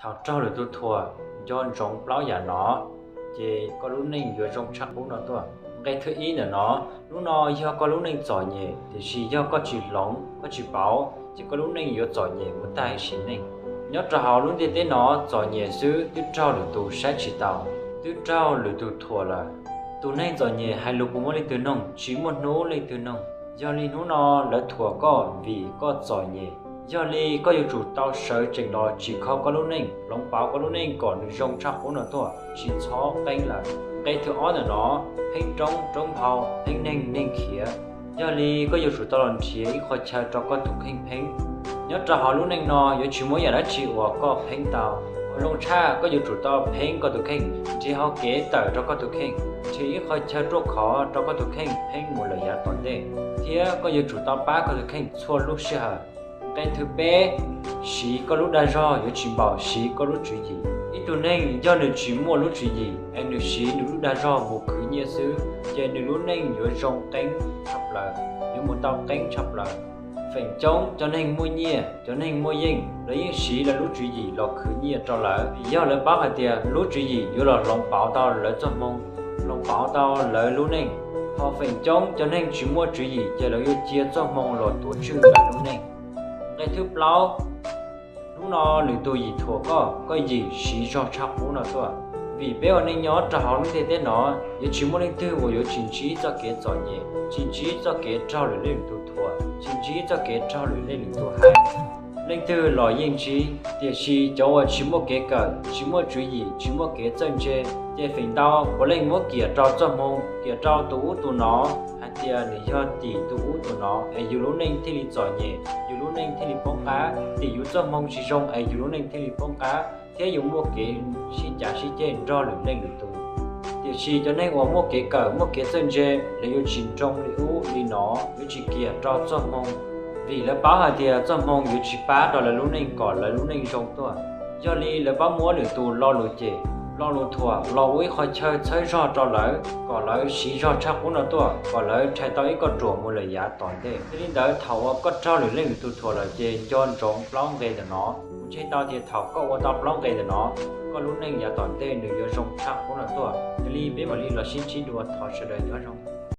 Thaum raug lwm tus thuam, nco ntsoov plaub yam no, ces koj lub neej yuav zoo tshaj qub no tuaj. Nqe thib ib ntawm no, hnub no yog koj lub neej txom nyem, tiam sis yog koj tsis hloov, koj tsis pauv, ces koj lub neej yuav txom nyem mus tag sim neej. Nyob rau hauv lub ntiaj teb no, txom nyem xwb twb raug lwm tus saib tsis taus, twb raug lwm tus thuam lawm. Tus neeg txom nyem hais lus puas muaj leej twg noog? Tsis muaj hnub leej twg noog. Yog li hnub no lawv thuam koj vim koj txom nyem. Yog li koj yuav tsum tau sawv tsees los tsim kho koj lub neej, hloov pauv koj lub neej kom nws zoo tshaj qub no tuaj, tsis txhob qeeb lawm. Nqe thib ob ntawm no, pheej roob roob hau, pheej neeg neeg khiav. Yog li koj yuav tsum tau los nrhiav ib qho chaw rau koj tus kheej pheeb. Nyob rau hauv lub neej no yuav tsis muaj yam dab tsi uas koj pheeb tau. Uas zoo tshaj, koj yuav tsum tau pheeb koj tus kheej, nrhiav hau kev tawm rau koj tus kheej, nrhiav ib qho chaw ruaj khov rau koj tus kheej pheeb mus lawm yav tom ntej, thiab koj yuav tsum tau pab koj tus kheej txhua lub sij hawm. Nqe thib peb, siv koj lub dag zog yuav tsis npaum siv koj lub tswv yim. Ib tug neeg yog nws tsis muaj lub tswv yim es nws siv nws lub dag zog mus khwv nyiaj xwb, ces nws lub neej yuav zoo qeeb tshaj plaws, yuav mus tau qeeb tshaj plaws. Feem coob cov neeg muaj nyiaj, cov neeg muaj yeej, lawv yeej siv lawv lub tswv yim los khwv nyiaj rau lawv, vim yog lawv paub hais tias lub tswv yim yuav los hloov pauv tau lawv txoj hmoo, hloov pauv tau lawv lub neej. Ho feem coob cov neeg tsis muaj tswv yim ces lawv yuav cia txoj hmoo los tuav tswj lawv lub neej. Nqe thib plaub, hnub no lwm tus yim thuam koj, koj yim siv zog tshaj qub no tuaj. Vim peb ua neej nyob rau hauv lub ntiaj teb no, yuav tsis muaj leej twg uas yuav tsis ntsib txoj kev txom nyem, tsis ntsib txoj kev raug lwm leej lwm tus thuam, tsis ntsib txoj kev raug lwm leej lwm tus hais. Leej twg los yeej ntsib, tiam sis cov uas tsis muaj kev kawm, tsis muaj tswv yim, tsis muaj kev txawj ntse, ces feem ntau puav leej muab kiam rau txoj hmoo, kiam rau tus ub tus no, hais tias nws yog tim tus ub tus no es yus lub neej thiaj li txom nyem, yus lub neej thiaj li poob qab, tim yus txoj hmoo tsis zoo es yus lub neej thiaj li poob qab, thiab yuav muaj kev sib cav sib ceg nrog lwm leej lwm tus. Tiam sis cov neeg uas muaj kev kawm, muaj kev txawj ntse, lawv yuav tsis nroo li ub li no, yuav tsis kiam rau txoj hmoo, vim lawv paub hais tias txoj hmoo yuav tsis pab rau lawv lub neej kom lawv lub neej zoo tuaj. Yog li lawv pab muab lwm tus lo lus cem, lo lus thuam los ua ib qho chaw txhawb zog rau lawv, kom lawv siv zog tshaj qub no tuaj, kom lawv rhais tau ib kauj ruam mus lawm yav tom ntej. Yog li ntawd, thaum uas koj raug lwm leej lwm tus thuam lawm ces nco ntsoov plaub nqe ntawm no. Kuv ntseeg tau tias thaum koj ua tau plaub nqe ntawm no, koj lub neej yav tom ntej nws yuav zoo tshaj qub no tuaj. Yog li peb mam li los sib ntsib dua, thov sawv daws nyob zoo.